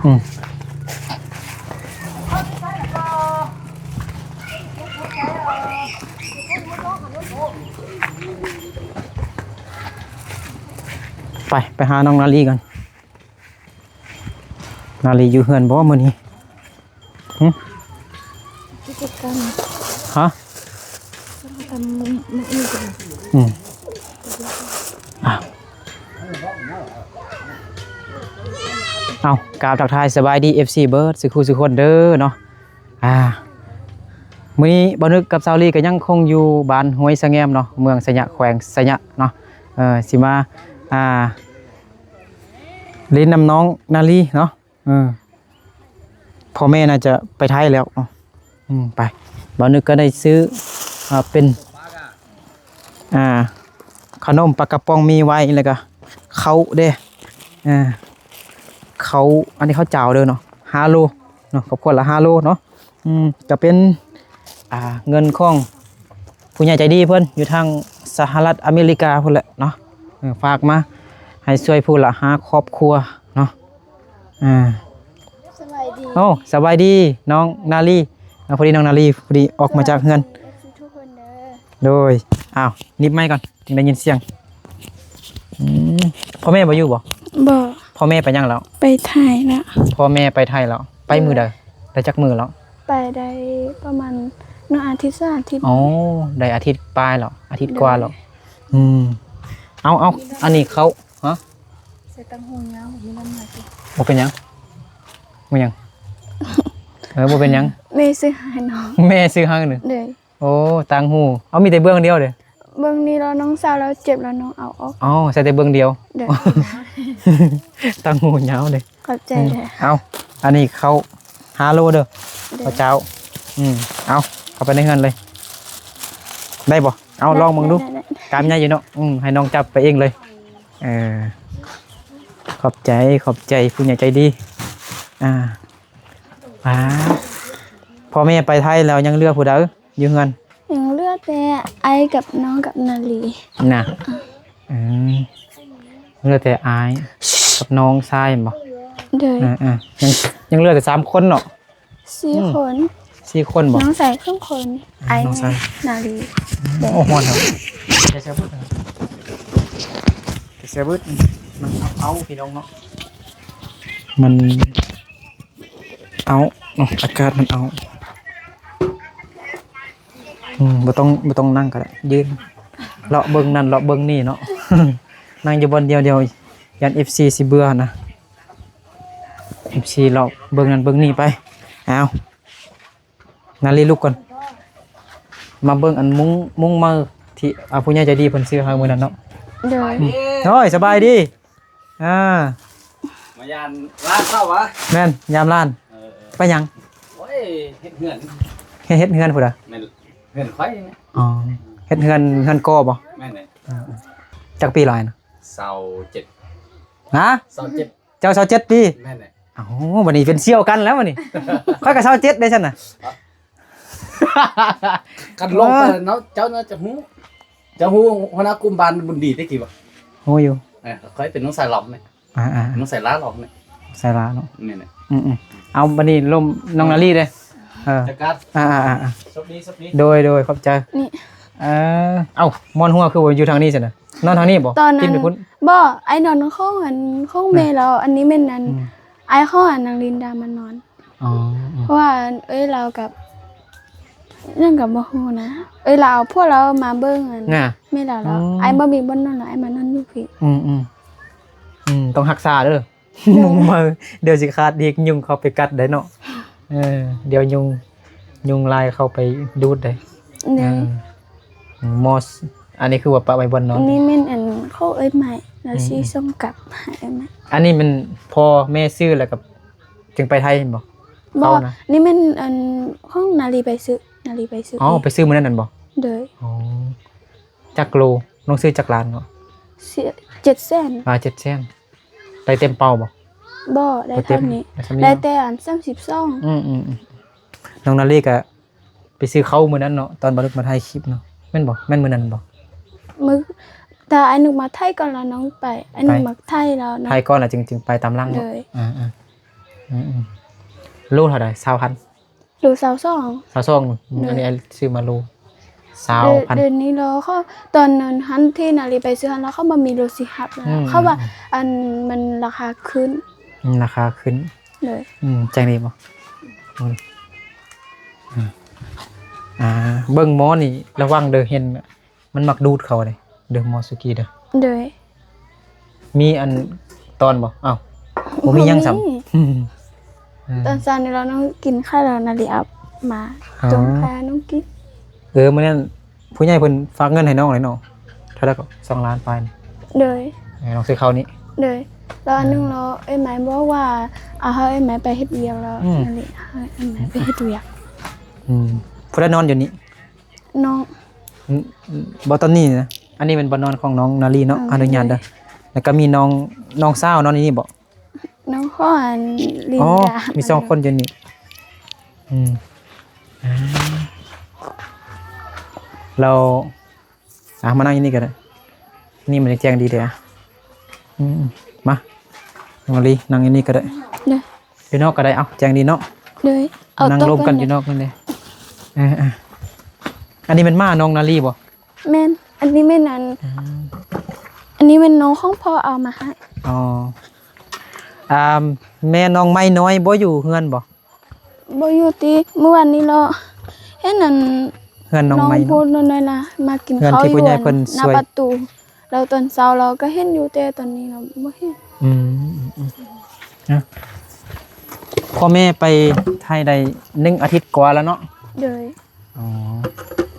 ອືມ ໄປ ໄປຫານ້ອງນາລີກ່ອນ. ນາລີຢູ່ເຮືອນບໍ່ມື້ນີ້? ຫຶ? ກິດຈະກຳ ຮະ? ກິດຈະກຳມື້ ມື້ອື່ນ. ອືມ ອ້າວ ເອົາ ກາບທັກທາຍສະບາຍດີ ເອັຟຊີ ເບິດສູ່ຄູ່ສູ່ຄົນເດີເນາະ. ອ່າ ມື້ນີ້ບ່າວນຶກກັບສາວລີກໍຍັງຄົງຢູ່ບ້ານຫ້ວຍສະແງມເນາະ ເມືອງໄຊຍະ ແຂວງໄຊຍະເນາະ. ເອີ ຊິມາ ອ່າ ຫຼິ້ນນຳນ້ອງນາລີເນາະ. ເອີ ພໍ່ແມ່ໜ້າຈະໄປໄທແລ້ວເນາະ. ອືມ ໄປ ບ່າວນຶກກໍໄດ້ຊື້ ອ່າ ເປັນ ອ່າ ຂະໜົມປາກະປ໋ອງມີໄວ້ ແລ້ວກໍເຂົ້າເດ້ ອ່າ ເຂົ້າ ອັນນີ້ເຂົ້າຈາວເດີເນາະ ຫ້າໂລເນາະ ຄອບຄົວລະຫ້າໂລເນາະ. ອືມ ກໍເປັນ ອ່າ ເງິນຂອງຜູ້ໃຫຍ່ໃຈດີເພິ່ນຢູ່ທາງສະຫະລັດອາເມລິກາພຸ້ນແຫຼະເນາະ ເອີ ຝາກມາໃຫ້ຊ່ວຍຜູ້ລະຫ້າຄອບຄົວເນາະ. ອ່າ ສະບາຍດີ ໂອ້ ສະບາຍດີນ້ອງນາລີ. ອ່າ ພໍດີນ້ອງນາລີ ພໍດີອອກມາຈາກເຮືອນ ສະບາຍດີ ເອັຟຊີ ທຸກຄົນເດີ. ໂດຍ ອ້າວ ໜີບໄມກ່ອນ ຈຶ່ງໄດ້ຍິນສຽງ. ອືມ ພໍ່ແມ່ບໍ່ຢູ່ບໍ່? ບໍ່ ພໍ່ແມ່ໄປຫຍັງແລ້ວ? ໄປໄທແລ້ວ. ພໍ່ແມ່ໄປໄທແລ້ວ. ໄປມື້ໃດ? ໄດ້ຈັກມື້ແລ້ວ? ໄປໄດ້ປະມານໜຶ່ງອາທິດ ສອງອາທິດ. ອໍ ໄດ້ອາທິດປາຍແລ້ວ ອາທິດກວ່າແລ້ວ. ໂດຍ ອືມ ເອົາ ເອົາ ອັນນີ້ເຂົ້າ ຮະ? ໃສ່ຕັງຫູຍາວ ບໍ່ມີນ້ຳໜັກຕິ? ບໍ່ເປັນຫຍັງ ບໍ່ຫຍັງ ເອີ ບໍ່ເປັນຫຍັງ. ແມ່ຊື້ໃຫ້ນ້ອງ ແມ່ຊື້ໃຫ້ໜຶ່ງ. ໂດຍ ໂອ້ ຕ່າງຫູ. ເອົາ ມີແຕ່ເບື້ອງດຽວເດ້? ເບື້ອງນີ້ລະ ນ້ອງສາວລາວເຈັບລະ ນ້ອງເອົາອອກ. ອໍ ໃສ່ແຕ່ເບື້ອງດຽວ. ໂດຍ ຕ່າງຫູຍາວເດ້. ຂອບໃຈເດີ. ເອົາ ອັນນີ້ເຂົ້າຫ້າໂລເດີ. ໂດຍ ເຂົ້າເຈົ້າ. ອືມ ເອົາ ເຂົ້າໄປໃນເຮືອນເລີຍ ໄດ້ບໍ່? ເອົາ ໄດ້ ລອງເບິ່ງດູ. ໄດ້ ໄດ້ ກາມໃຫຍ່ຢູ່ເນາະ. ອືມ ໃຫ້ນ້ອງຈັບໄປເອງເລີຍ. ເອີ ຂອບໃຈ ຂອບໃຈຜູ້ໃຫຍ່ໃຈດີ. ອ່າ ອ່າ ພໍ່ແມ່ໄປໄທແລ້ວ ຍັງເຫຼືອຜູ້ໃດຢູ່ເຮືອນ? ຍັງເຫຼືອແຕ່ອ້າຍກັບນ້ອງກັບນາລີນະ. ອືມ ເຫຼືອແຕ່ອ້າຍກັບນ້ອງຊາຍແມ່ນບໍ່? ໂດຍ ເອີໆ ຍັງ ຍັງເຫຼືອແຕ່ສາມຄົນເນາະ. ສີ່ ອືມ ຄົນ. ສີ່ຄົນບໍ່? ນ້ອງຊາຍສອງຄົນ. ອືມ ອ້າຍ ນ້ອງຊາຍ ນາລີ. ໂອ້ ຮ້ອນແທ້ ແກະເສື້ອເບິດ ແກະເສື້ອເບິດ. ມັນເອົາໆ ພີ່ນ້ອງເນາະ ມັນເອົາເນາະ ອາກາດມັນເອົາ. ອືມ ບໍ່ຕ້ອງ ບໍ່ຕ້ອງນັ່ງກໍໄດ້ ຢືນ ເລາະເບິ່ງນັ້ນເລາະເບິ່ງນີ້ເນາະ. ນັ່ງຢູ່ບ່ອນດຽວໆ ຢ້ານເອັຟຊີຊິເບື່ອນະ. ເອັຟຊີເລາະເບິ່ງນັ້ນເບິ່ງນີ້ໄປ. ເອົາ ນາລີລຸກກ່ອນ ມາເບິ່ງອັນມຸ້ງ ມຸ້ງເໝີທີ່ ອ່າ ຜູ້ໃຫຍ່ໃຈດີເພິ່ນຊື້ໃຫ້ມື້ນັ້ນເນາະ. ໂດຍ ອືມ ໂອ້ຍ ສະບາຍດີ. ອ່າ ມາຢາມຫຼານເຂົາຫວາ? ແມ່ນ ຢາມຫຼານ. ເອີໆ ໄປຫຍັງ? ໂອ້ຍ ເຮັດເຮືອນ. ເຮັດ ເຮັດເຮືອນຜູ້ໃດ? ແມ່ນ ເຮືອນຂ້ອຍນີ້ແຫຼະ. ອໍ ເຮັດເຮືອນ ເຮືອນກໍ່ບໍ່? ແມ່ນແຫຼະ. ເອີໆ ຈັກປີແລ້ວນະ? ຊາວເຈັດ. ຮະ? ຊາວເຈັດ. ເຈົ້າຊາວເຈັດປີ? ແມ່ນແຫຼະ. ເອົ້າ ບັດນີ້ເປັນສ່ຽວກັນແລ້ວບັດນີ້. ຂ້ອຍກໍຊາວເຈັດເດ້ຊັ້ນນະ. ຄັນລົງໄປເນາະ ເຈົ້າໜ້າຈະຮູ້ ເຈົ້າຮູ້ຫົວໜ້າກຸ່ມບ້ານບຸນດີແຕ່ກີ້ບໍ່? ຮູ້ຢູ່. ເອີ ຂ້ອຍເປັນນ້ອງຊາຍຫຼອມນີ້. ອ່າໆ ນ້ອງຊາຍຫຼາຫຼອມນີ້. ຊາຍຫຼາເນາະ. ແມ່ນແຫຼະ. ອືມໆ ເອົາ ບັດນີ້ລົມນ້ອງນາລີເດ້. ເອີ ຈັດການ. ອ່າໆໆໆ ໂຊກດີ ໂຊກດີ. ໂດຍໆ ຂອບໃຈ. ນີ້ ເອີ ເອົ້າ ໝອນຫົວຄືບໍ່ຢູ່ທາງນີ້ຊັ້ນນະ? ນອນທາງນີ້ບໍ່? ຕອນນັ້ນ ບໍ່ ອ້າຍນອນຂອງອັນ ຂອງແມ່ລາວ. ອັນນີ້ແມ່ນອັນ ອືມ ອ້າຍຂອງອັນນາງລິນດາມານອນ. ອໍ ເພາະວ່າເອື້ອຍລາວກັບ ຍັງກໍບໍ່ຮູ້ນະ ເອື້ອຍລາວເອົາພວກລາວມາເບິ່ງອັນ ແມ່ລາວ. ອືມ ອ້າຍບໍ່ມີບ່ອນນອນລະ ອ້າຍມານອນຢູ່ພີ້. ອືມໆ ອືມ ຕ້ອງຮັກສາເດີ ໂດຍ ຍຸງມາ ດຽວຊິຄາດອີກ ຍຸງເຂົ້າໄປກັດໄດ້ເນາະ. ເອີ ດຽວຍຸງ ຍຸງລາຍເຂົ້າໄປດູດໄດ້. ໂດຍ ເອີ ມອສ ອັນນີ້ຄືວ່າປະໄວ້ບ່ອນນອນ. ນີ້ແມ່ນອັນຂອງເອື້ອຍໃໝ່ ລາວຊິ ອືມ ສົ່ງກັບໃຫ້ເອື້ອຍໃໝ່. ອັນນີ້ແມ່ນພໍ່ແມ່ຊື້ແລ້ວກໍຈຶ່ງໄປໄທແມ່ນບໍ່? ບໍ່ ເຂົານະ ນີ້ແມ່ນອັນຂອງນາລີໄປຊື້ ນາລີໄປຊື້. ອໍ ໄປຊື້ມື້ນັ້ນນັ້ນບໍ່? ໂດຍ. ອໍ ຈັກໂລ ນ້ອງຊື້ຈັກລ້ານເນາະ? ເຈັດແສນ. ອ່າ ເຈັດແສນ. ໄດ້ເຕັມເປົ້າບໍ່? ບໍ່ ໄດ້ເທົ່ານີ້. ໄດ້ສ່ຳນີ້ ໄດ້ແຕ່ອັນສາມສິບສອງ. ອືມໆໆ ນ້ອງນາລີກະໄປຊື້ເຂົ້າມື້ນັ້ນເນາະ ຕອນບ່າວນຶກມາຖ່າຍຄລິບເນາະ ແມ່ນບໍ່? ແມ່ນມື້ນັ້ນບໍ່? ມື້ ຖ້າອ້າຍນຶກມາຖ່າຍກ່ອນລະນ້ອງໄປ ອ້າຍນຶກ ໄປ ມາຖ່າຍລະນ້ອງ ຖ່າຍກ່ອນລະຈຶ່ງ ຈຶ່ງໄປຕາມຫຼັງເນາະ. ໂດຍ. ອ່າໆ ອືມໆ ໂລເທົ່າໃດ? ຊາວພັນ ໂລຊາວສອງ ຊາວສອງ. ອືມ ໂດຍ ອັນນີ້ອ້າຍຊື້ມາໂລຊາວພັນ. ດຽວນີ້ລາວເຂົາ ຕອນນັ້ນຫັ້ນທີ່ນາລີໄປຊື້ຫັ້ນ ລາວເຂົາບໍ່ມີໂລຊິຮັບນະ. ອືມ ເຂົາວ່າ ອືມ ອັນ ມັນລາຄາຂຶ້ນ. ອືມ ລາຄາຂຶ້ນ. ໂດຍ ອືມ ແຈ້ງດີບໍ່? ອືມ ອືມ ອ່າ ເບິ່ງໝໍນີ້ລະວັງເດີ ເຫັນ ມັນມັກດູດເຂົ້າເດ້ ເດີ ໝໍສຸກີເດີ. ໂດຍ ມີອັນຕອນບໍ່? ອ້າວ ບໍ່ມີຫຍັງຊ້ຳ. ບໍ່ມີ. ອືມ ຕອນເຊົ້ານີ້ລາວນ້ອງກິນໄຂ່ ລາວນາລີເອົາມາ ອໍ ຕົ້ມໄຂ່ໃຫ້ນ້ອງກິນ. ເອີ ມື້ນັ້ນຜູ້ໃຫຍ່ເພິ່ນຝາກເງິນໃຫ້ນ້ອງເລີຍເນາະ. ເທົ່າໃດກໍ ສອງລ້ານປາຍ. ໂດຍ ໃຫ້ນ້ອງຊື້ເຂົ້ານີ້. ໂດຍ ແລ້ວອັນໜຶ່ງ ໂດຍ ແລ້ວເອື້ອຍໄມ້ບອກວ່າ ເອົາໃຫ້ເອື້ອຍໄມ້ໄປເຮັດວຽກ ແລ້ວ ອືມ ນາລີໃຫ້ເອື້ອຍໄມ້ໄປເຮັດວຽກ. ອືມ ຜູ້ໃດນອນຢູ່ນີ້? ນ້ອງ ອືມ ບໍ່ ຕອນນີ້ນະ ອັນນີ້ແມ່ນບ່ອນນອນຂອງນ້ອງນາລີເນາະ. ເອີ ອະນຸຍາດເດີ. ໂດຍ ແລ້ວກໍມີນ້ອງ ນ້ອງສາວນອນຢູ່ນີ້ບໍ່? ນ້ອງຂໍອັນຫຼິ້ນ. ອໍ ຢາ ມີສອງຄົນຢູ່ນີ້. ອືມ ອ່າ ແລ້ວ ອ່ະ ມານັ່ງຢູ່ນີ້ກໍໄດ້ ນີ້ມັນແຈ້ງດີເດ້. ອືມ ມາ ນ້ອງນາລີ ນັ່ງຢູ່ນີ້ກໍໄດ້. ໂດຍ ຢູ່ນອກກໍໄດ້. ເອົາ ແຈ້ງດີເນາະ. ໂດຍ ເອົາ ນັ່ງລົມກັນຢູ່ນອກນັ້ນເດ້. ເອີໆ ອັນນີ້ແມ່ນໝານ້ອງນາລີບໍ່? ແມ່ນ ອັນນີ້ແມ່ນອັນ ອືມ ອັນນີ້ແມ່ນນ້ອງຂອງພໍ່ເອົາມາໃຫ້. ອໍ ອ່າ ແມ່ນ້ອງໄມ້ນ້ອຍບໍ່ຢູ່ເຮືອນບໍ່? ບໍ່ຢູ່ຕິ ມື້ວານນີ້ລາວເຫັນອັນ ເຮືອນນ້ອງໄມ້ ນ້ອງຜູ້ນ້ອຍໆລະມາກິນເຂົ້າຢູ່ໜ້າປະຕູ ແລ້ວຕອນເຊົ້າລາວກໍເຫັນຢູ່ ແຕ່ຕອນນີ້ລາວບໍ່ເຫັນ. ອືມ ອືມ ອືມ ນະ ພໍ່ແມ່ໄປໄທໄດ້ໜຶ່ງອາທິດກວ່າແລ້ວເນາະ. ໂດຍ ອໍ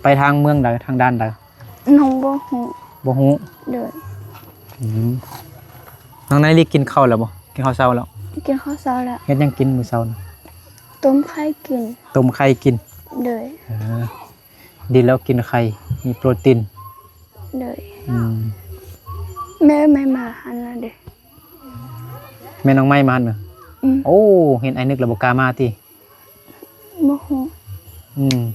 ໄປທາງເມືອງໃດ ທາງດ່ານໃດ? ນ້ອງບໍ່ຮູ້. ບໍ່ຮູ້. ໂດຍ ອືມ ນ້ອງນາລີກິນເຂົ້າແລ້ວບໍ່? ກິນເຂົ້າເຊົ້າແລ້ວ? ກິນເຂົ້າເຊົ້າແລ້ວ. ເຮັດຫຍັງກິນມື້ເຊົ້ານະ? ຕົ້ມໄຂ່ກິນ. ຕົ້ມໄຂ່ກິນ. ໂດຍ ເອີ ດີແລ້ວກິນໄຂ່ ມີໂປຣຕີນ. ໂດຍ ອືມ ແມ່ໄມ້ມາຫັ້ນລະເດ້. ແມ່ນ້ອງໄມ້ມາຫັ້ນເນາະ. ອືມ ໂອ້ ເຫັນອ້າຍນຶກແລ້ວບໍ່ກ້າມາຕິ? ບໍ່ຮູ້. ອືມ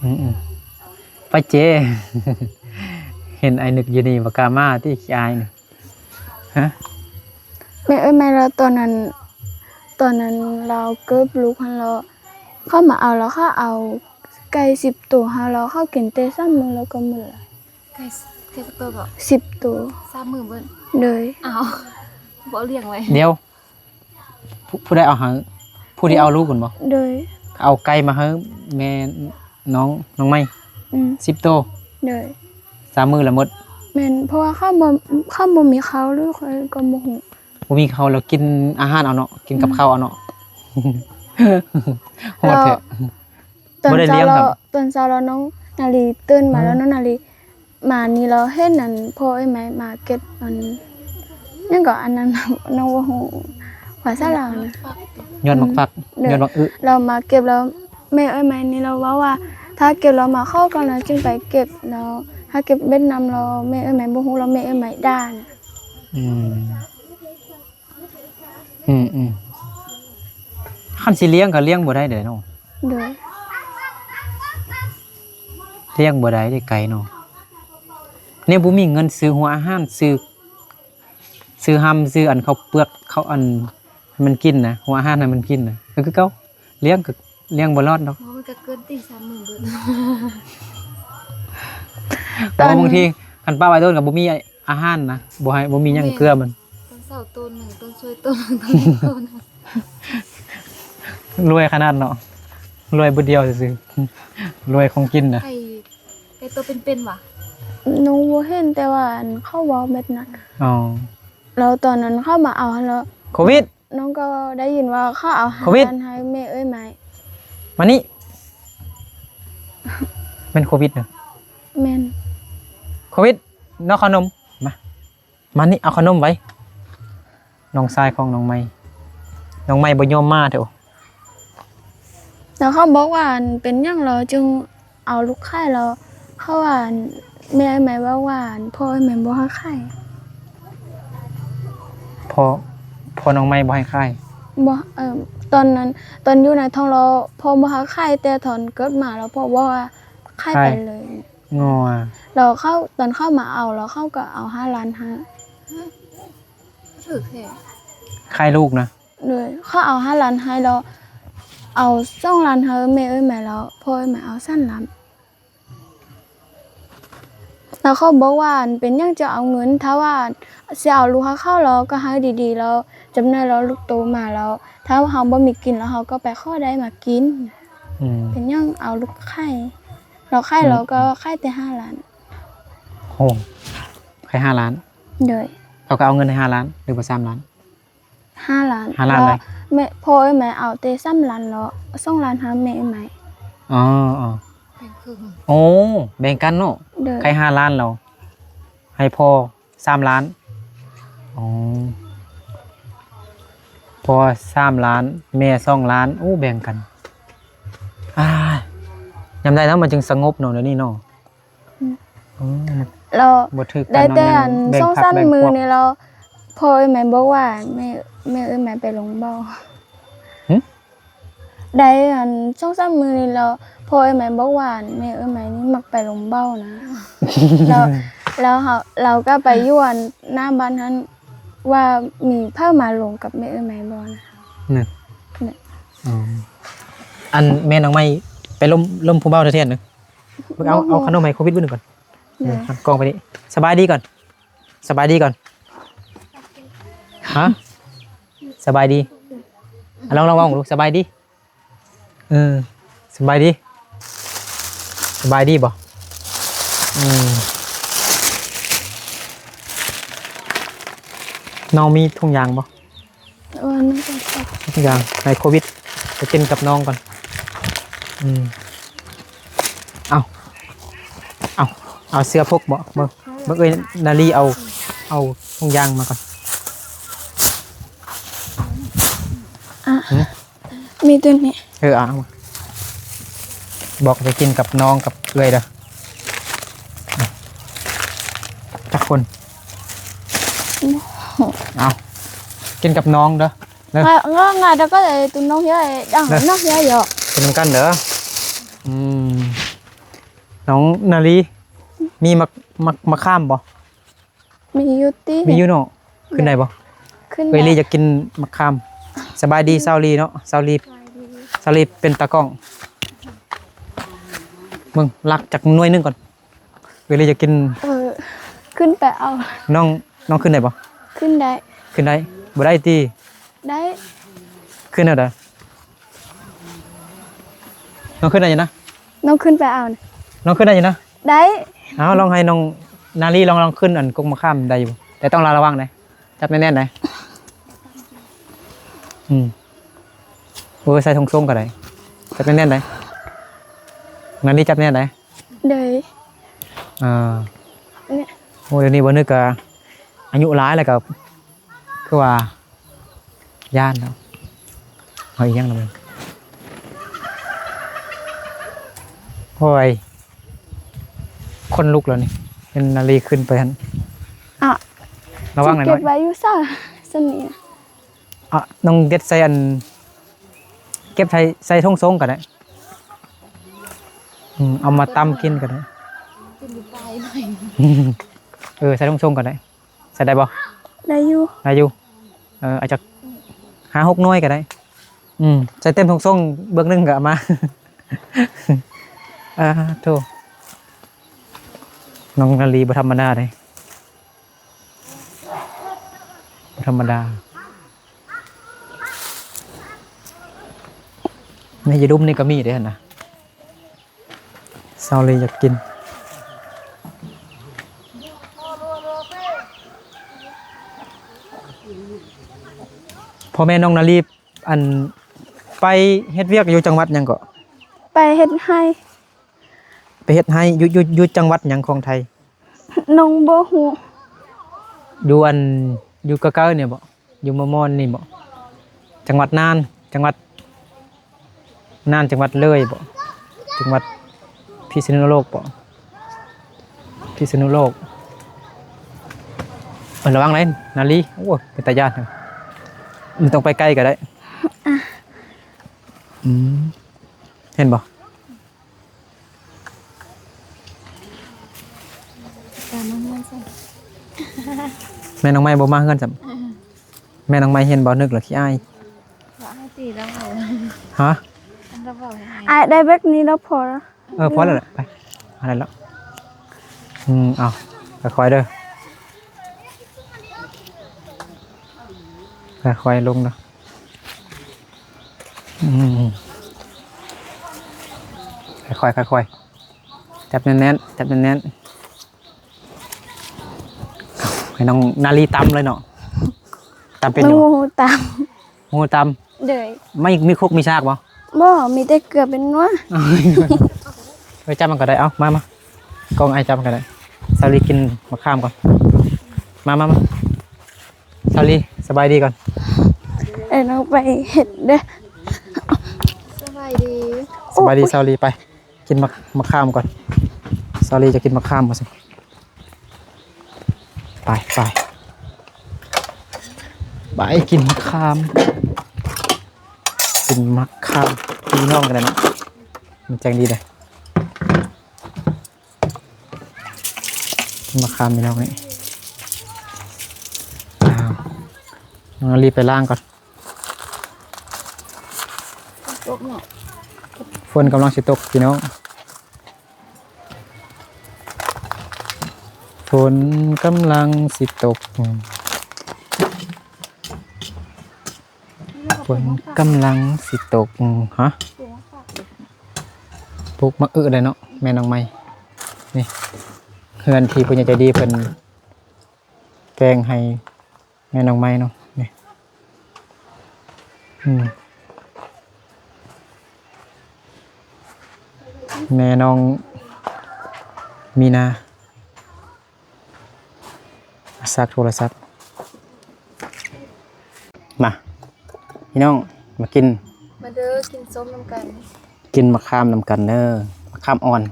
ອືມໆ ໄປເຈ້ ເຫັນອ້າຍນຶກຢູ່ນີ້ບໍ່ກ້າມາຕິ ຂີ້ອາຍນະ. ຮະ ແມ່ເອີຍ ແມ່ລາວຕອນນັ້ນ ຕອນນັ້ນລາວເກີບລູກຫັ້ນລະ ເຂົາມາເອົາ ລາວເຂົາເອົາໄກ່ສິບໂຕໃຫ້ລາວ ເຂົາກິນແຕ່ສາມມື້ລາວກໍໝົດລະ. ໄກ່ ໄກ່ຈັກໂຕເກາະ? ສິບໂຕ. ສາມມື້ເບິດ. ໂດຍ ອ້າວ ບໍ່ລ້ຽງໄວ້. ດຽວ ຜູ້ ຜູ້ໃດເອົາໃຫ້? ຜູ້ທີ່ເອົາລູກຫັ້ນບໍ່? ໂດຍ ເອົາໄກ່ມາໃຫ້ແມ່ນ້ອງ ນ້ອງໄມ້. ອືມ ສິບໂຕ. ໂດຍ ສາມມື້ລະໝົດ. ແມ່ນ ເພາະວ່າເຂົາບໍ່ ເຂົາບໍ່ມີເຂົ້າ ຫຼືຂ້ອຍກໍບໍ່ຮູ້. ບໍ່ມີເຂົ້າແລ້ວກິນອາຫານເອົາເນາະ ກິນກັບ ອືມ ເຂົ້າເອົາເນາະ. ໂຫດແທ້. ຕອນເຊົ້າລາວ ຕອນເຊົ້າລາວນ້ອງນາລີຕື່ນມາ ອືມ ແລ້ວນ້ອງນາລີມານີ້ ລາວເຫັນອັນພໍ່ເອື້ອຍໄມ້ມາເກັບອັນ ຫຍັງເກາະ ອັນນັ້ນ ນ້ອງບໍ່ຮູ້ພາສາລາວນະ. ຍອດໝາກຟັກ. ອືມ ຍອດໝາກຟາກ. ໂດຍ ຍອດໝາກອຶ. ລາວມາເກັບແລ້ວ ແມ່ເອື້ອຍໄມ້ນີ້ ລາວເວົ້າວ່າ ຖ້າເກັບແລ້ວມາເຂົ້າກ່ອນ ລາວຈຶ່ງໄປເກັບ. ແລ້ວຖ້າເກັບເບັດນຳ ແລ້ວແມ່ເອື້ອຍໄມ້ບໍ່ຮູ້ ແລ້ວແມ່ເອື້ອຍໄມ້ດ່ານະ. ອືມ ອືມໆ ຄັນຊິລ້ຽງກໍລ້ຽງບໍ່ໄດ້ເດ້ເນາະ. ໂດຍ ລ້ຽງບໍ່ໄດ້ເດ້ ໄກ່ເນາະ. ແນວບໍ່ມີເງິນຊື້ຫົວອາຫານ ຊື້ ຊື້ຮຳ ຊື້ອັນເຂົ້າເປືອກ ເຂົ້າອັນໃຫ້ມັນກິນນະ ຫົວອາຫານໃຫ້ມັນກິນນະ ກໍຄືເກົ່າ ລ້ຽງກໍລ້ຽງບໍ່ລອດດອກ. ໂອ້ ມັນກໍເກີນຕິ ສາມມື້ເບິດ. ແຕ່ວ່າບາງທີຄັນປ້າໄວ້ໂດນກໍບໍ່ມີ ອາຫານນະ ບໍ່ໃຫ້ ບໍ່ມີຫຍັງເກືອມັນ. ຕອນເຊົ້າໂຕໜຶ່ງ ຕອນສວຍໂຕໜຶ່ງ ຕອນເຊົ້າໂຕໜຶ່ງ. ລວຍຂະໜາດເນາະ ລວຍບຶດດຽວຊື່ໆ ລວຍຂອງກິນນະ. ໄກ່ ໄກ່ໂຕເປັນໆຫວາ? ໜູບໍ່ເຫັນ ແຕ່ວ່າອັນເຂົາເວົ້າແບບນັ້ນ. ອໍ ແລ້ວຕອນນັ້ນເຂົາມາເອົາຫັ້ນແລ້ວ ໂຄວິດ ນ້ອງກໍໄດ້ຍິນວ່າເຂົາເອົາ ໂຄວິດ ໃຫ້ແມ່ເອື້ອຍໄມ້. ມານີ້ ແມ່ນໂຄວິດນະ? ແມ່ນ ໂຄວິດ ນ້ອງເຂົ້າໜົມ ມາ ມານີ້ ເອົາເຂົ້າໜົມໄວ້. ນ້ອງຊາຍຂອງນ້ອງໄມ້ ນ້ອງໄມ້ບໍ່ຍອມມາເທື່ອ. ແລ້ວເຂົາບອກວ່າ ອັນ ເປັນຫຍັງລາວຈຶ່ງເອົາລູກຂາຍລາວ? ເຂົາວ່າ ອັນ ແມ່ເອື້ອຍໄມ້ເວົ້າວ່າ ອັນ ພໍ່ເອື້ອຍໄມ້ບໍ່ໃຫ້ຂາຍ. ພໍ່ ພໍ່ນ້ອງໄມ້ບໍ່ໃຫ້ຂາຍ? ບໍ່ ເອີ ຕອນນັ້ນ ຕອນຢູ່ໃນທ້ອງລາວ ພໍ່ບໍ່ໃຫ້ຂາຍ ແຕ່ຕອນເກີດມາລາວ ພໍ່ບອກວ່າຂາຍ ຂາຍໄປເລີຍ. ງໍ ແລ້ວເຂົາ ຕອນເຂົາມາເອົາ ແລ້ວເຂົາກໍເອົາຫ້າລ້ານຫ້າ. ຖືກແທ້. ຂາຍລູກນະ? ໂດຍ ເຂົາເອົາຫ້າລ້ານໃຫ້ ແລ້ວເອົາສອງລ້ານໃຫ້ແມ່ເອື້ອຍໃໝ່ ແລ້ວພໍ່ເອື້ອຍໃໝ່ເອົາສາມລ້ານ. ແລ້ວເຂົາບອກວ່າ ເປັນຫຍັງຈະເອົາເງິນ ຖ້າວ່າຊິເອົາລູກໃຫ້ເຂົາ ແລ້ວກໍໃຫ້ດີໆ ແລ້ວຈັກໜ້ອຍແລ້ວລູກໂຕມາ ແລ້ວຖ້າເຮົາບໍ່ມີກິນ ແລ້ວເຮົາກໍໄປຂໍໄດ້ມາກິນ. ອືມ ເປັນຫຍັງເອົາລູກຂາຍ ແລ້ວຂາຍ ອືມ ແລ້ວກໍຂາຍແຕ່ຫ້າລ້ານ. ໂອ້ ຂາຍຫ້າລ້ານ. ໂດຍ ເຂົາກໍເອົາເງິນໃຫ້ຫ້າລ້ານ ຫຼືວ່າສາມລ້ານ? ຫ້າລ້ານ. ຫ້າລ້ານເລີຍ. ແມ່ ພໍ່ເອື້ອຍໃໝ່ເອົາແຕ່ສາມລ້ານ ແລ້ວສອງລ້ານໃຫ້ແມ່ເອື້ອຍໃໝ່. ອໍ ອໍ ແບ່ງເຄິ່ງ. ໂອ້ ແບ່ງກັນເນາະ. ໂດຍ ໃຜຫ້າລ້ານ ແລ້ວໃຫ້ພໍ່ສາມລ້ານ. ອໍ ພໍ່ສາມລ້ານ ແມ່ສອງລ້ານ. ໂອ້ ແບ່ງກັນ. ອາ ຍາມໃດເນາະ ມັນຈຶ່ງສະຫງົບເນາະ ດຽວນີ້ເນາະ. ອືມ ອືມ ແລ້ວບໍ່ຖືກກັນ ໄດ້ແຕ່ອັນ ແບ່ງພັກ ສອງສາມມື້ນີ້ແລ້ວ ພໍ່ເອື້ອຍໃໝ່ບອກວ່າ ແມ່ ແມ່ເອື້ອຍໃໝ່ໄປລົມເບົ້າ. ຫຶ? ໄດ້ອັນ ສອງສາມມື້ນີ້ແລ້ວ ພໍ່ເອື້ອຍໃໝ່ບອກວ່າ ແມ່ເອື້ອຍໃໝ່ນີ້ມັກໄປລົມເບົ້ານະ. ແລ້ວ ແລ້ວເຮົາ ລາວກໍໄປຢູ່ອັນ ໜ້າບ້ານຫັ້ນ ວ່າມີໃຜມາລົມກັບແມ່ເອື້ອຍໃໝ່ບໍ່ນະ. ນະ ນະ ອໍ ອັນແມ່ນ້ອງໃໝ່ໄປລົມ ລົມຜູ້ບ່າວແທ້ໆນະ. ເບິ່ງ ເອົາ ເອົາຂະໜົມໃຫ້ໂຄວິດເບິ່ງກ່ອນ. ເອີ ເອີ ຫັນກ້ອງໄປນີ້. ສະບາຍດີກ່ອນ ສະບາຍດີກ່ອນ. ຮະ? ສະບາຍດີ. ອະ ລອງ ລອງ ລອງດູ. ສະບາຍດີ. ເອີ ສະບາຍດີ. ສະບາຍດີບໍ່? ອືມ ນ້ອງມີຖົງຢາງບໍ່? ເອີ ມັນກໍ ທຸກຢ່າງໃຫ້ໂຄວິດໄປກິນກັບນ້ອງກ່ອນ. ອືມ ເອົາ ເອົາ ເອົາເສື້ອພົກບໍ່? ເບິ່ງ ເບິ່ງເອີຍນາລີເອົາ ເອົາຖົງຢາງມາກ່ອນ. ອະ ຫຶ? ມີຕົວນີ້. ເອີ ເອົາມາ ບອກໄປກິນກັບນ້ອງກັບເອື້ອຍເດີ. ຈັກຄົນ? ໂອ້ໂຫ ເອົາ ກິນກັບນ້ອງເດີ. ເນາະ ງ່າຍໆ ແລ້ວກໍໄດ້ຕຸນນ້ອງເຮຍ ດັງ ເນາະ ນ້ອງເຮຍເຍາະ ເປັນນຳກັນເດີ. ອືມ ນ້ອງນາລີ ມີໝາກ ໝາກ ໝາກຂາມບໍ່? ມີຢູ່ຕິ ມີຢູ່ເນາະ. ຂຶ້ນໄດ້ບໍ່? ຂຶ້ນໄດ້. ເອື້ອຍລີຢາກກິນໝາກຂາມ. ສະບາຍດີ ສາວລີເນາະ ສາວລີ ສະບາຍດີ ສາວລີເປັນຕາກ້ອງ. ເບິ່ງ ລັກຈັກໜ່ວຍໜຶ່ງກ່ອນ. ເອື້ອຍລີຢາກກິນ. ເອີ ຂຶ້ນໄປເອົາ. ນ້ອງ ນ້ອງຂຶ້ນໄດ້ບໍ່? ຂຶ້ນໄດ້. ຂຶ້ນໄດ້. ບໍ່ໄດ້ຕິ? ໄດ້. ຂຶ້ນແນວໃດ? ນ້ອງຂຶ້ນໄດ້ຢູ່ນະ? ນ້ອງຂຶ້ນໄປເອົາ. ນ້ອງຂຶ້ນໄດ້ຢູ່ນະ? ໄດ້. ເອົາ ລອງໃຫ້ນ້ອງນາລີລອງ ລອງຂຶ້ນອັນກົກໝາກຂາມໄດ້ຢູ່ ແຕ່ຕ້ອງລະວັງເດ້. ຈັບແໜ້ນໆ ໄດ້. ອືມ ເອີ ໃສ່ຖົງໂສ້ງກໍໄດ້. ຈັບແໜ້ນໆ ໄດ້. ນາລີ ຈັບແໜ້ນໄດ້. ໂດຍ. ອ່າ ນີ້ ໂອ້ ດຽວນີ້ບໍ່ນຶກກະອາຍຸຫຼາຍແລ້ວກະຄືວ່າຢ້ານເນາະ. ເອົາອີ່ຫຍັງລະມັນ ໂອ້ຍ ຄົນລຸກແລ້ວນີ້. ເຫັນນາລີຂຶ້ນໄປຫັ້ນ. ອ່ະ ລະວັງໜ້ອຍໆ ເກັບໄວ້ຢູ່ຊະຊັ້ນນີ້. ອ່ະ ນ້ອງເດັດໃສ່ອັນ ເກັບໃສ່ ໃສ່ຖົງໂສ້ງກໍໄດ້. ອືມ ເອົາມາຕຳກິນກໍໄດ້. ເອີ ໃສ່ຖົງໂສ້ງກໍໄດ້. ໃສ່ໄດ້ບໍ່? ໄດ້ຢູ່ ໄດ້ຢູ່. ເອີ ເອົາຈັກຫ້າຫົກໜ່ວຍກໍໄດ້. ອືມ ໃສ່ເຕັມຖົງໂສ້ງເບື້ອງໜຶ່ງກໍເອົາມາ. ອ່າ ໂທ້ ນ້ອງນາລີບໍ່ທຳມະດາເດ້. ບໍ່ທຳມະດາ. ໃນຢາດົມນີ້ກໍມີເດ້ຫັ້ນນະ. ຊາວລີຢາກກິນ. ພໍ່ແມ່ນ້ອງນາລີ ອັນ ໄປເຮັດວຽກຢູ່ຈັງຫວັດຫຍັງເກາະ? ໄປເຮັດໄຮ່. ໄປເຮັດໄຮ່ ຢູ່ ຢູ່ ຢູ່ຈັງຫວັດຫຍັງຂອງໄທ? ນ້ອງບໍ່ຮູ້. ຢູ່ອັນ ຢູ່ໃກ້ໆນີ້ບໍ? ຢູ່ມອມອນນີ້ບໍ? ຈັງຫວັດນ່ານ ຈັງຫວັດນ່ານ ຈັງຫວັດເລີຍບໍ? ຈັງຫວັດພິສນຸໂລກບໍ? ພິສນຸໂລກ. ເອີ ລະວັງເລີຍນາລີ. ໂອ້ຍ ເປັນຕາຢ້ານ. ມັນຕ້ອງໄປໃກ້ກໍໄດ້. ອາ ອືມ ເຫັນບໍ່? ແມ່ນ້ອງໃໝ່ບໍ່ມາເຮືອນຊ້ຳ. ເອີ ແມ່ນ້ອງໃໝ່ເຫັນບໍ່ ນຶກແລ້ວຂີ້ອາຍ. ຮະ? ອັນລະເວົ້າໃຫ້ ອ້າຍໄດ້ແບບນີ້ແລ້ວພໍລະ. ເອີ ພໍແລ້ວແຫຼະ ໄປ ເອົາໄດ້ແລ້ວ. ອືມ ເອົາ ຄ່ອຍໆເດີ ຄ່ອຍໆລົງເດີ. ອືມ ຄ່ອຍໆ ຄ່ອຍໆ ຈັບແໜ້ນໆ ຈັບແໜ້ນໆ. ໃຫ້ນ້ອງນາລີຕຳເລີຍເນາະ ຕຳເປັນຢູ່ບໍ່? ຕຳ ຮູ້ຕຳ. ໂດຍ ມີ ມີຄົກມີຊາກບໍ່? ບໍ່ ມີແຕ່ເກືອເປັນນົວ. ເອີ ຈັບມັນກໍໄດ້ ເອົາ ມາ ມາ ກ້ອງອ້າຍຈັບມັນກໍໄດ້. ສາວລີກິນໝາກຂາມກ່ອນ ມາ ມາ ມາ. ສາວລີ ສະບາຍດີກ່ອນ. ເອີ ນ້ອງໄປເຮັດເດີ. ສະບາຍດີ ສະບາຍດີ ສາວລີ. ໄປ ກິນໝາກ ໝາກຂາມກ່ອນ. ສາວລີຈະກິນໝາກຂາມວ່າຊັ້ນ. ໄປ ໄປ ໄປກິນໝາກຂາມ ກິນໝາກຂາມ ພີ່ນ້ອງກັນເນາະ ມັນຈັ່ງດີເດ້. ກິນໝາກຂາມພີ່ນ້ອງນີ້. ອ້າວ ນ້ອງນາລີໄປລ້າງກ່ອນ. ຝົນກຳລັງຊິຕົກພີ່ນ້ອງ ຝົນກຳລັງຊິຕົກ ຝົນກຳລັງຊິຕົກ. ຮະ? ປູກໝາກອຶໄດ້ເນາະ ແມ່ນ້ອງໃໝ່. ນີ້ ເຮືອນທີ່ຜູ້ໃຫຍ່ໃຈດີເພິ່ນແບ່ງໃຫ້ ແມ່ນ້ອງໃໝ່ເນາະ ນີ້ ອືມ ແມ່ນ້ອງມີນາ ສາກໂທລະສັບ. ມາ ພີ່ນ້ອງ ມາກິນ ມາເດີ ກິນສົ້ມນຳກັນ ກິນໝາກຂາມນຳກັນເດີ ໝາກຂາມອ່ອນ.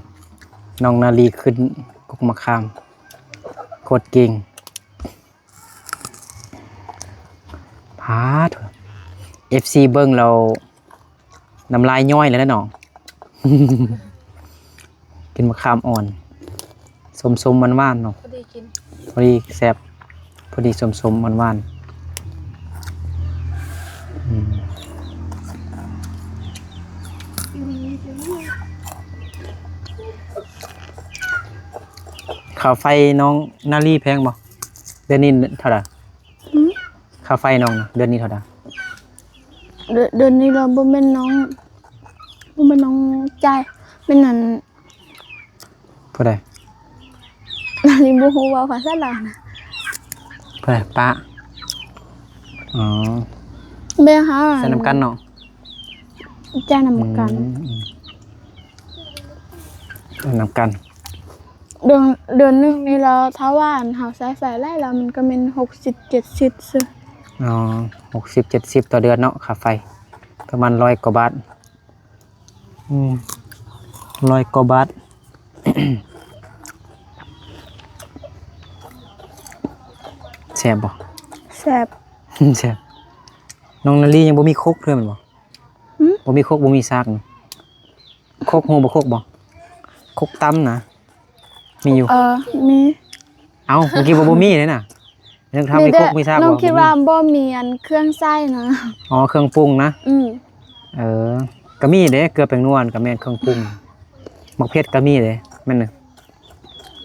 ນ້ອງນາລີຂຶ້ນກົກໝາກຂາມ ໂຄດເກັ່ງ. ປາດ ເອັຟຊີເບິ່ງແລ້ວນ້ຳລາຍຍ້ອຍແລ້ວເນາະ ກິນໝາກຂາມອ່ອນ ສົ້ມໆຫວານໆເນາະ ພໍດີກິນ ພໍດີແຊບ ພໍດີສົ້ມໆຫວານໆ. ອືມ ຄ່າໄຟນ້ອງນາລີແພງບໍ່? ເດືອນນີ້ເທົ່າໃດ? ອືມ ຄ່າໄຟນ້ອງນະ ເດືອນນີ້ເທົ່າໃດ? ເດືອນ ເດືອນນີ້ລະບໍ່ແມ່ນນ້ອງ ບໍ່ແມ່ນນ້ອງຈ່າຍ ແມ່ນອັນ ຜູ້ໃດ? ອັນນີ້ບໍ່ຮູ້ເວົ້າພາສາລາວນະ. ຜູ້ໃດ? ປ້າ? ອໍ ແມ່ຫາ ໃສ່ນຳກັນເນາະ ຈ່າຍນຳກັນ ອືມ ນຳກັນ. ເດືອນ ເດືອນໜຶ່ງນີ້ລະ ຖ້າວ່າອັນເຮົາໃຊ້ໄຟຫຼາຍລະ ມັນກໍແມ່ນຫົກສິບເຈັດສິບຊື່. ອໍ ຫົກສິບເຈັດສິບຕໍ່ເດືອນເນາະ ຄ່າໄຟ ປະມານຮ້ອຍກວ່າບາດ. ອືມ ຮ້ອຍກວ່າບາດ. ແຊບບໍ່? ແຊບ ແຊບ. ນ້ອງນາລີຍັງບໍ່ມີຄົກເທື່ອແມ່ນບໍ່? ຫື? ບໍ່ມີຄົກ ບໍ່ມີຊາກນີ້. ຄົກ ຮູ້ບໍ່ຄົກບໍ່? ຄົກຕຳນະ ມີຢູ່ ເອີ ມີ. ເອົ້າ ເມື່ອກີ້ວ່າບໍ່ມີເດ້ນະ ຍັງຖາມມີຄົກມີຊາກບໍ່? ນ້ອງຄິດວ່າບໍ່ມີອັນເຄື່ອງໃຊ້ນະ. ອໍ ເຄື່ອງປຸງນະ. ອືມ ເອີ ກະມີເດ້ ເກືອແປ້ງນົວກະແມ່ນເຄື່ອງປຸງ. ໝາກເຜັດກະມີເດ້ ແມ່ນນະ.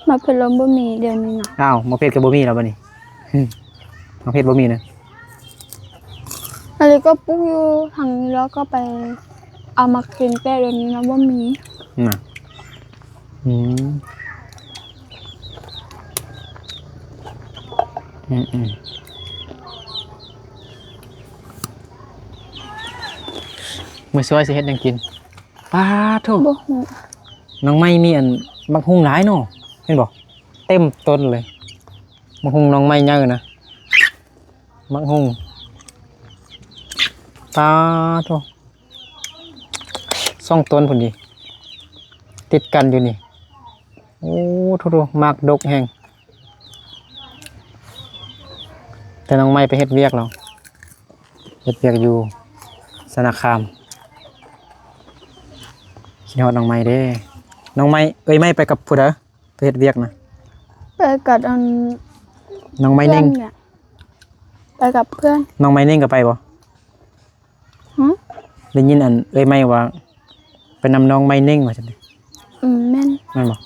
ໝາກເຜັດລາວບໍ່ມີດຽວນີ້ນະ. ອ້າວ ໝາກເຜັດກໍບໍ່ມີແລ້ວບັດນີ້. ໝາກເຜັດບໍ່ມີນະ. ອັນນີ້ກໍປູກຢູ່ທາງນີ້ ແລ້ວກໍໄປເອົາມາກິນ ແຕ່ດຽວນີ້ລະບໍ່ມີນະ. ອືມ ອືມ ອືມ. ມື້ສວຍຊິເຮັດຫຍັງກິນ? ປາໂທ້ ບໍ່ຮູ້. ນ້ອງໄມ້ມີອັນໝາກຫຸ່ງຫຼາຍເນາະ ເຫັນບໍ່? ເຕັມຕົ້ນເລີຍ ໝາກຫຸ່ງນ້ອງໄມ້ໃຫຍ່ນະ ໝາກຫຸ່ງ. ປາໂທ້ ສອງຕົ້ນພຸ້ນດີ ຕິດກັນຢູ່ນີ້. ໂອ້ ໂທ້ໆ ໝາກດົກແຮງ. ແຕ່ນ້ອງໄມ້ໄປເຮັດວຽກແລ້ວ ເຮັດວຽກຢູ່ສະນາຄາມ. ຄິດຮອດນ້ອງໄມ້ເດ້. ນ້ອງໄມ້ ເອີຍ ໄມ້ໄປກັບຜູ້ໃດ? ໄປເຮັດວຽກນະ ໄປກັບອັນ ນ້ອງໄມ້ເນັ່ງ ເພື່ອນ. ໄປກັບເພື່ອນ. ນ້ອງໄມ້ເນັ່ງກໍໄປບໍ່? ຫື? ໄດ້ຍິນອັນເອື້ອຍໄມ້ວ່າ ໄປນຳນ້ອງໄມ້ເນັ່ງວ່າຊັ້ນເດ. ອືມ ແມ່ນ ແມ່ນບໍ່?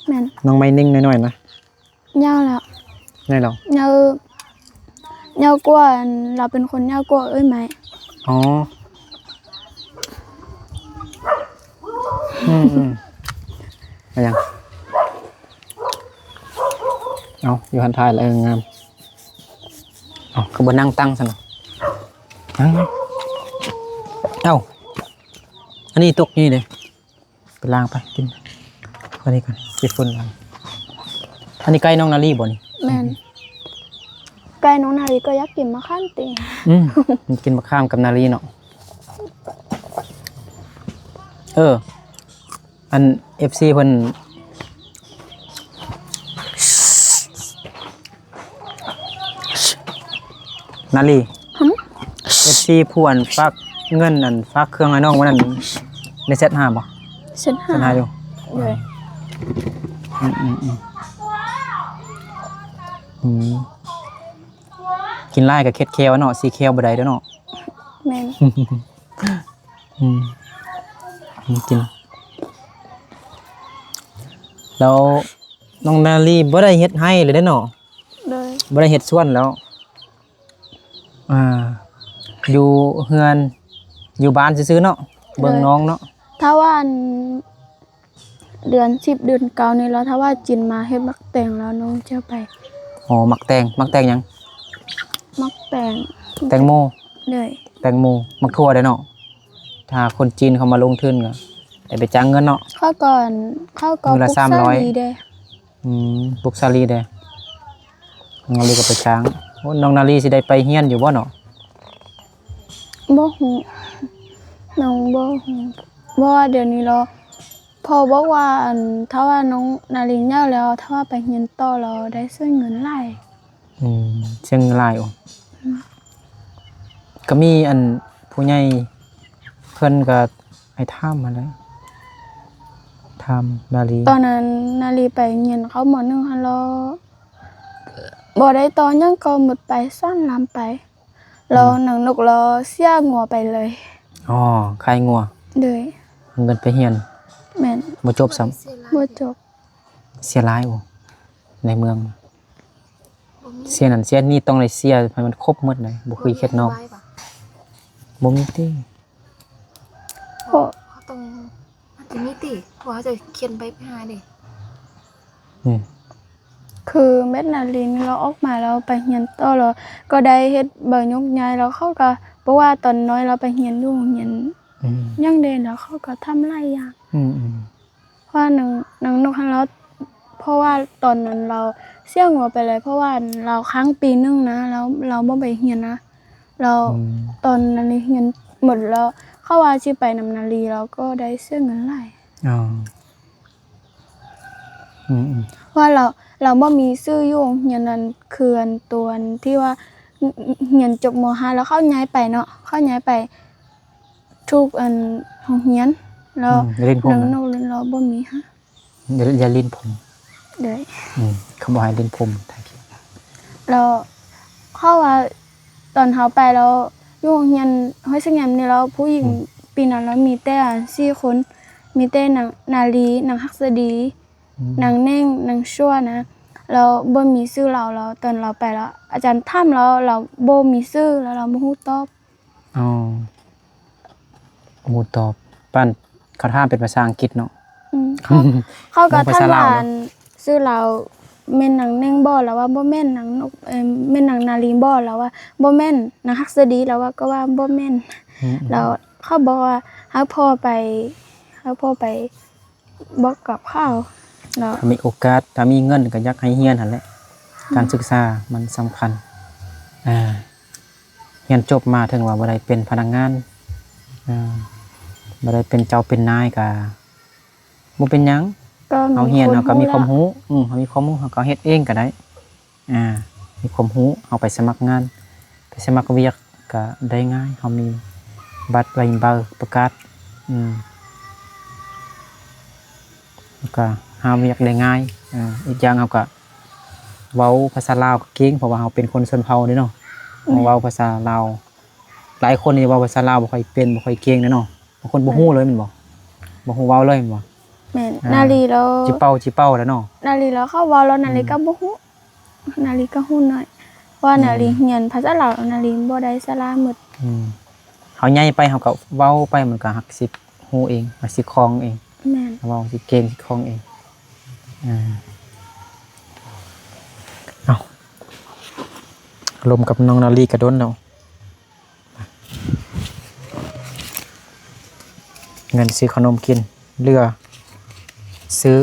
ແມ່ນ ນ້ອງໄມ້ເນັ່ງນ້ອຍໆນະ. ຍາວແລ້ວ ໃຫຍ່ແລ້ວ ຍາວ ຍາວກວ່າ ອັນ ລາວເປັນຄົນຍາວກວ່າເອື້ອຍໄມ້. ອໍ ອືມໆ ອາຫຍັງ? ເອົາ ຢູ່ຫັ້ນຖ່າຍແລ້ວ ເອີ ງາມ. ເອົາ ຄືບໍ່ນັ່ງຕັ້ງຊັ້ນນະ? ນັ່ງ ເອົາ ອັນນີ້ຕົກຢູ່ນີ້ເດ້. ໄປລ້າງໄປ ກິນ ອັນນີ້ກ່ອນ ຊິຝຸ່ນລ້າງ. ອັນນີ້ໄກ່ນ້ອງນາລີບໍ່ນີ້? ແມ່ນ ໄກ່ນ້ອງນາລີກໍຢາກກິນມະຂາມຕິ. ອືມ ກິນມະຂາມກັບນາລີເນາະ. ເອີ ອັນ ເອັຟຊີ ເພິ່ນ ນາລີ ຫຶ? ເອັຟຊີ ຜູ້ອັນຝາກເງິນ ອັນຝາກເຄື່ອງໃຫ້ນ້ອງມື້ນັ້ນ ໄດ້ແຊັດຫາບໍ່? ແຊັດຫາ ແຊັດຫາຢູ່. ໂດຍ ອືມໆໆ ອືມ ກິນຫຼາຍກໍເຄັດແຂ້ວເນາະ ສີແຂ້ວບໍ່ໄດ້ເດ້ເນາະ. ແມ່ນ ອືມ ກິນ ແລ້ວນ້ອງນາລີບໍ່ໄດ້ເຮັດໄຮ່ເລີຍເດ້ເນາະ? ໂດຍ ບໍ່ໄດ້ເຮັດສວນແລ້ວ. ອ່າ ຢູ່ເຮືອນ ຢູ່ບ້ານຊື່ໆເນາະ ເບິ່ງ ໂດຍ ນ້ອງເນາະ. ຖ້າວ່າອັນ ເດືອນສິບ ເດືອນເກົ້ານີ້ລະ ຖ້າວ່າຈີນມາເຮັດໝາກແຕງລະ ນ້ອງຈະໄປ. ອໍ ໝາກແຕງ ໝາກແຕງຫຍັງ? ໝາກແຕງ ແຕງໂມ. ໂດຍ ແຕງໂມ ໝາກຖົ່ວໄດ້ເນາະ. ຖ້າຄົນຈີນເຂົາມາລົງທຶນກໍໄດ້ໄປຈ້າງເງິນເນາະ. ເຂົາກໍ ເຂົາກໍ ປູກສາລີເດ້. ອືມ ປູກສາລີເດ້. ນ້ອງນາລີກໍໄປຈ້າງ. ໂອ້ ນ້ອງນາລີຊິໄດ້ໄປຮຽນຢູ່ບໍ່ເນາະ? ບໍ່ຮູ້ ນ້ອງບໍ່ຮູ້ ເພາະວ່າດຽວນີ້ລະ ພໍ່ບອກວ່າ ອັນ ຖ້າວ່ານ້ອງນາລີໃຫຍ່ແລ້ວ ຖ້າວ່າໄປຮຽນຕໍ່ລະໄດ້ເສຍເງິນຫຼາຍ. ອືມ ເສຍເງິນຫຼາຍ. ໂອ້ ອືມ ກໍມີອັນຜູ້ໃຫຍ່ເພິ່ນກໍໃຫ້ຖາມຫັ້ນແຫຼະ ຖາມນາລີ. ຕອນນັ້ນນາລີໄປຮຽນເຂົ້າ ມໍໜຶ່ງ ຫັ້ນລະ ບໍ່ໄດ້ຕໍ່ຫຍັງ ກໍໝົດໄປ ສາມລ້ານ ໄປ ແລ້ວ ອືມ ນາງນົກລະເສຍງົວໄປເລີຍ. ອໍ ຂາຍງົວ. ໂດຍ ເອົາເງິນໄປຮຽນ. ແມ່ນ ບໍ່ຈົບຊ້ຳ. ບໍ່ຈົບ. ເສຍຫຼາຍ. ໂອ້ ໃນເມືອງ ບໍ່ມີ ເສຍນັ້ນເສຍນີ້ ຕ້ອງໄດ້ເສຍໃຫ້ມັນຄົບໝົດເລີຍ ບໍ່ຄືເຂດນອກ. ບໍ່ມີໃບຫວາ? ບໍ່ມີຕິ. ເພາະເຂົາຕ້ອງ ມັນຈະມີຕິ ເພາະເຂົາຈະຂຽນໃບໄປຫາເດ້. ອືມ ຄືແມ່ນນາລີນີ້ລະ ອອກມາລະໄປຮຽນຕໍ່ລະ ກໍໄດ້ເຮັດໃບຍົກຍ້າຍລະ ເຂົາກໍ ເພາະວ່າຕອນນ້ອຍລະໄປຮຽນຢູ່ໂຮງຮຽນ ອືມ ຫຍັງເດ້ ລະເຂົາກໍທຳຫຼາຍຢ່າງ. ອືມໆ ເພາະວ່ານາງ ນາງນົກຫັ້ນລະ ເພາະວ່າຕອນນັ້ນລາວເສຍຫົວໄປເລີຍ ເພາະວ່າລາວຄ້າງປີໜຶ່ງນະ ລາວ ລາວບໍ່ໄປຮຽນນະ ແລ້ວ ອືມ ຕອນນາລີຮຽນໝົດແລ້ວ ເຂົາວ່າຊິໄປນຳນາລີ ລາວກໍໄດ້ເສຍເງິນຫຼາຍ. ອໍ ອືມໆ ເພາະວ່າລາວ ລາວບໍ່ມີຊື່ຢູ່ໂຮງຮຽນນັ້ນ ຄືອັນ ຕົວອັນທີ່ວ່າຮຽນຈົບ ມໍຫ້າ ແລ້ວເຂົາຍ້າຍໄປເນາະ ເຂົາຍ້າຍໄປທຸກອັນໂຮງຮຽນ ແລ້ວ ອືມ ຫຼິ້ນພົມ ນ້ອງ ນ້ອງ ລາວບໍ່ມີຫາ. ຢ່າ ຢ່າຫຼິ້ນຜົມ. ໂດຍ ອືມ ເຂົາບໍ່ໃຫ້ຫຼິ້ນຜົມ ຖ້າ ແລ້ວເຂົາວ່າ ຕອນເຮົາໄປແລ້ວ ຢູ່ໂຮງຮຽນຫ້ວຍສະແງມນີ້ແລ້ວ ຜູ້ຍິງ ອືມ ປີນັ້ນລະມີແຕ່ສີ່ຄົນ ມີແຕ່ນາງນາລີ ນາງຮັກສະດີ ອືມ ນາງເນັ່ງ ນາງຊົ່ວນະ ແລ້ວບໍ່ມີຊື່ລາວ ແລ້ວຕອນລາວໄປແລ້ວ ອາຈານຖາມລາວ ລາວບໍ່ມີຊື່ ແລ້ວລາວບໍ່ຮູ້ຕອບ. ອໍ ບໍ່ຮູ້ຕອບ ປານເຂົາຖາມເປັນພາສາອັງກິດເນາະ. ອືມ ເຂົາ ເຂົາກໍຖາມວ່າ ຊື່ລາວແມ່ນນາງເນັ່ງບໍ່ ລາວວ່າບໍ່ແມ່ນ ນາງນົກ ເອີ ແມ່ນນາງນາລີບໍ່ ລາວວ່າບໍ່ແມ່ນ ນາງຮັກສະດີ ລາວວ່າກໍວ່າບໍ່ແມ່ນ. ອືມໆ ແລ້ວເຂົາບອກວ່າໃຫ້ພໍ່ໄປ ໃຫ້ພໍ່ໄປ ບອກກັບເຂົາເນາະ ຖ້າມີໂອກາດ ຖ້າມີເງິນກໍຢາກໃຫ້ຮຽນຫັ້ນແຫຼະ. ອືມ ການສຶກສາມັນສຳຄັນ ອ່າ ຮຽນຈົບມາເຖິງວ່າບໍ່ໄດ້ເປັນພະນັກງານ ອ່າ ບໍ່ໄດ້ເປັນເຈົ້າເປັນນາຍກໍບໍ່ເປັນຫຍັງ ເຮົາຮຽນເຮົາກໍມີຄວາມຮູ້ ເຮົາມີຄວາມຮູ້ ເຮົາກໍເຮັດເອງກໍໄດ້. ອ່າ ມີຄວາມຮູ້ ເຮົາໄປສະໝັກງານ ໄປສະໝັກວຽກກໍໄດ້ງ່າຍ ເຮົາມີບັດໃບປະກາດ ອືມ ແລ້ວກໍຫາວຽກໄດ້ງ່າຍ. ເອີ ອີກຢ່າງເຮົາກໍເວົ້າພາສາລາວກໍເກັ່ງ ເພາະວ່າເຮົາເປັນຄົນຊົນເຜົ່າເດ້ເນາະ ອືມ ເຮົາເວົ້າພາສາລາວ ຫຼາຍຄົນນີ້ເວົ້າພາສາລາວບໍ່ຄ່ອຍເປັນ ບໍ່ຄ່ອຍເກັ່ງເດ້ເນາະ. ບາງຄົນບໍ່ຮູ້ເລີຍແມ່ນບໍ່? ບໍ່ຮູ້ເວົ້າເລີຍແມ່ນບໍ່? ແມ່ນ. ອ່າ ນາລີແລ້ວ ຈິເປົາ ຈິເປົາແລ້ວເນາະ. ນາລີແລ້ວເຂົາເວົ້າແລ້ວ ນາລີ ອືມ ກໍບໍ່ຮູ້ ນາລີກໍຮູ້ໜ້ອຍ ເພາະວ່າ ອືມ ນາລີຮຽນພາສາລາວ ນາລີບໍ່ໄດ້ສາລາໝົດ. ອືມ ເຮົາໃຫຍ່ໄປ ເຮົາກໍເວົ້າໄປ ມັນກໍຮັກຊິຮູ້ເອງ ມັນຊິຄ່ອງເອງ. ແມ່ນ. ເວົ້າຊິເກັ່ງ ຊິຄ່ອງເອງ. ອ່າ ເອົ້າ ລົມກັບນ້ອງນາລີກະດົນແລ້ວ. ເງິນຊື້ຂະໜົມກິນ ເຫຼືອຊື້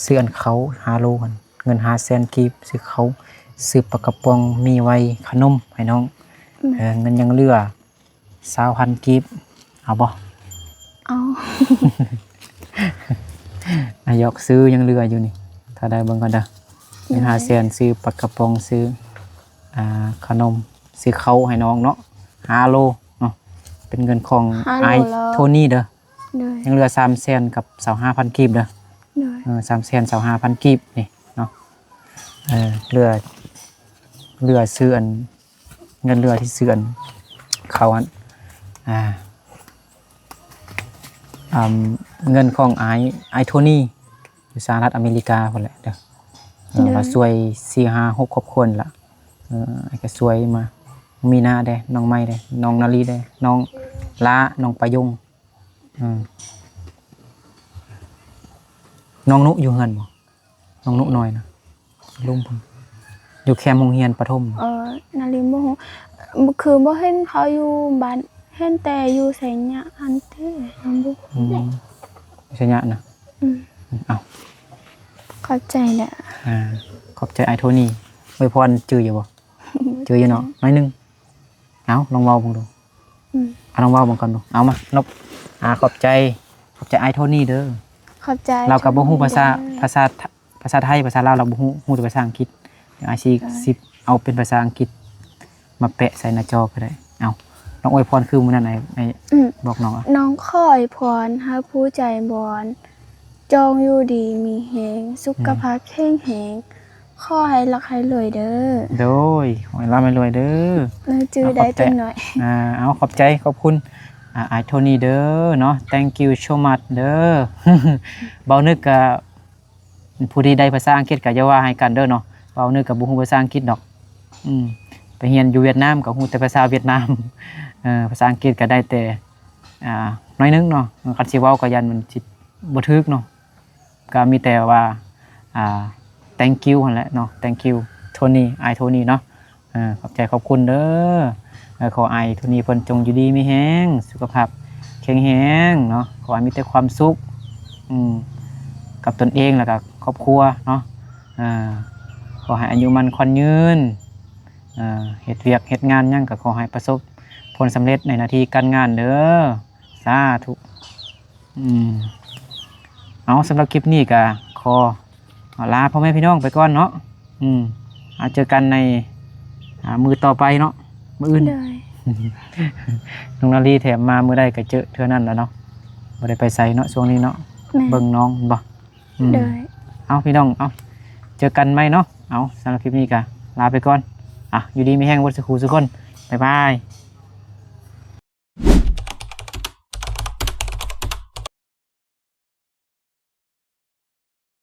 ຊື້ອັນເຂົ້າຫ້າໂລຫັ້ນ ເງິນຫ້າແສນກີບ ຊື້ເຂົ້າ ຊື້ປາກະປ໋ອງ ມີໄວ້ຂະໜົມໃຫ້ນ້ອງ. ແມ່ນ. ເອີ ເງິນຍັງເຫຼືອຊາວພັນກີບ ເອົາບໍ່? ເອົາ. ອາ ຢອກຊື້ ຍັງເຫຼືອຢູ່ນີ້ ຖ້າໄດ້ເບິ່ງກ່ອນເດີ. ເງິນຫ້າແສນ ຊື້ປາກະປ໋ອງ ຊື້ ອ່າ ຂະໜົມ ຊື້ເຂົ້າໃຫ້ນ້ອງເນາະ ຫ້າໂລເນາະ. ເປັນເງິນຂອງອ້າຍໂທນີເດີ. ໂດຍ. ຍັງເຫຼືອສາມແສນກັບຊາວຫ້າພັນກີບເດີ. ໂດຍ. ເອີ ສາມແສນຊາວຫ້າພັນກີບນີ້ເນາະ. ເອີ ເຫຼືອ ເຫຼືອຊື້ອັນ ເງິນເຫຼືອທີ່ຊື້ອັນເຂົ້າຫັ້ນ ອ່າ ອາ ເງິນຂອງອ້າຍ ອ້າຍໂທນີ ຢູ່ສະຫະລັດອາເມລິກາພຸ້ນແຫຼະເດີ. ເອີ ໂດຍ. ລາວຊ່ວຍສີ່ຫ້າຫົກຄອບຄົວນີ້ລະ. ເອີ ອ້າຍກໍຊ່ວຍມາ ມີນ້າເດ້ ນ້ອງໄມ້ເດ້ ນ້ອງນາລີເດ້ ນ້ອງຫຼ້າ ນ້ອງປາຍົງ. ອືມ ນ້ອງນຸຢູ່ເຮືອນບໍ່? ນ້ອງນຸນ້ອຍນະ ລຸງເພິ່ນ ຢູ່ແຄມໂຮງຮຽນປະຖົມ. ເອີ ນາລີບໍ່ຮູ້ ຄືບໍ່ເຫັນເຂົາຢູ່ບ້ານ ເຫັນແຕ່ຢູ່ໄຊຍະຫັ້ນເດ້. ອືມ ໄຊຍະນະ. ອືມ ເອົ້າ ຂອບໃຈເດີ. ອ່າ ຂອບໃຈອ້າຍໂທນີ. ອວຍພອນຈື່ຢູ່ບໍ່? ຈື່ຢູ່ເນາະ ໜ້ອຍໜຶ່ງ. ເອົາ ລອງເວົ້າເບິ່ງດູ. ອືມ ເອົາ ລອງເວົ້າເບິ່ງກ່ອນດູ. ເອົາ ມາ ນົບ ອ່າ ຂອບໃຈ ຂອບໃຈອ້າຍໂທນີເດີ. ຂອບໃຈ. ລາວກໍບໍ່ຮູ້ພາສາ ເດີ ພາສາ ພາສາໄທ ພາສາລາວລາວບໍ່ຮູ້ ຮູ້ແຕ່ພາສາອັງກິດ. ດຽວອ້າຍຊິ ເອີ ຊິເອົາເປັນພາສາອັງກິດມາແປະໃສ່ໜ້າຈໍກໍໄດ້. ເອົາ ນ້ອງອວຍພອນຄືມື້ນັ້ນ ອ້າຍ ອ້າຍ ອືມ ບອກນ້ອງວ່າ ນ້ອງຂໍອວຍພອນໃຫ້ຜູ້ໃຈບອນ ຈົ່ງຢູ່ດີມີແຮງ ສຸຂະພາບແຂງແຮງ ຂໍໃຫ້ລ່ຳໃຫ້ລວຍເດີ. ໂດຍ ຂໍໃຫ້ລ່ຳໃຫ້ລວຍເດີ. ເອີ ຈື່ໄດ້ຈັກໜ້ອຍ. ອ່າ ເອົາ ຂອບໃຈ ຂອບຄຸນ ອ່າ ອ້າຍໂທນີເດີເນາະ. Thank you so much ເດີ. ເບົານຶກກະ ຜູ້ທີ່ໄດ້ພາສາອັງກິດກໍຢ່າວ່າໃຫ້ກັນເດີເນາະ. ເວົ້ານຶກກໍບໍ່ຮູ້ພາສາອັງກິດດອກ. ອືມ ໄປຮຽນຢູ່ຫວຽດນາມກໍຮູ້ແຕ່ພາສາຫວຽດນາມ. ເອີ ພາສາອັງກິດກໍໄດ້ແຕ່ ອ່າ ໜ້ອຍໜຶ່ງເນາະ. ຄັນຊິເວົ້າກໍຢ້ານມັນຊິບໍ່ຖືກເນາະ. ກໍມີແຕ່ວ່າ ອ່າ thank you ຫັ້ນແຫຼະເນາະ. Thank you Tony ອ້າຍໂທນີເນາະ. ເອີ ຂອບໃຈຂອບຄຸນເດີ. ເອີ ຂໍໃຫ້ໂທນີເພິ່ນຈົ່ງຢູ່ດີມີແຮງ ສຸຂະພາບແຂງແຮງເນາະ. ຂໍໃຫ້ມີແຕ່ຄວາມສຸກ ອືມ ກັບຕົນເອງ ແລ້ວກໍຄອບຄົວເນາະ. ເອີ ຂໍໃຫ້ອາຍຸໝັ້ນຂວັນຍືນ ເອີ ເຮັດວຽກເຮັດງານຫຍັງກໍຂໍໃຫ້ປະສົບຜົນສຳເລັດໃນໜ້າທີ່ການງານເດີ. ສາທຸ. ອືມ ເອົາ ສຳລັບຄລິບນີ້ກໍຂໍ ຂໍລາພໍ່ແມ່ພີ່ນ້ອງໄປກ່ອນເນາະ. ອືມ ເອົາ ເຈີກັນໃນ ອ່າ ມື້ຕໍ່ໄປເນາະ ມື້ອື່ນ. ໂດຍ. ນ້ອງນາລີແຖມມາມື້ໃດກໍເຈີເທື່ອນັ້ນແຫຼະເນາະ. ບໍ່ໄດ້ໄປໃສເນາະ ຊ່ວງນີ້ເນາະ. ແມ່ນ. ເບິ່ງນ້ອງແມ່ນບໍ່? ອືມ. ໂດຍ. ເອົາ ພີ່ນ້ອງ ເອົາ ເຈີກັນໃໝ່ເນາະ. ເອົາ ສຳລັບຄລິບນີ້ກໍລາໄປກ່ອນ. ອ່ະ ຢູ່ດີມີແຮງເບິດສູ່ຜູ້ສູ່ຄົນ. ບາຍບາຍ.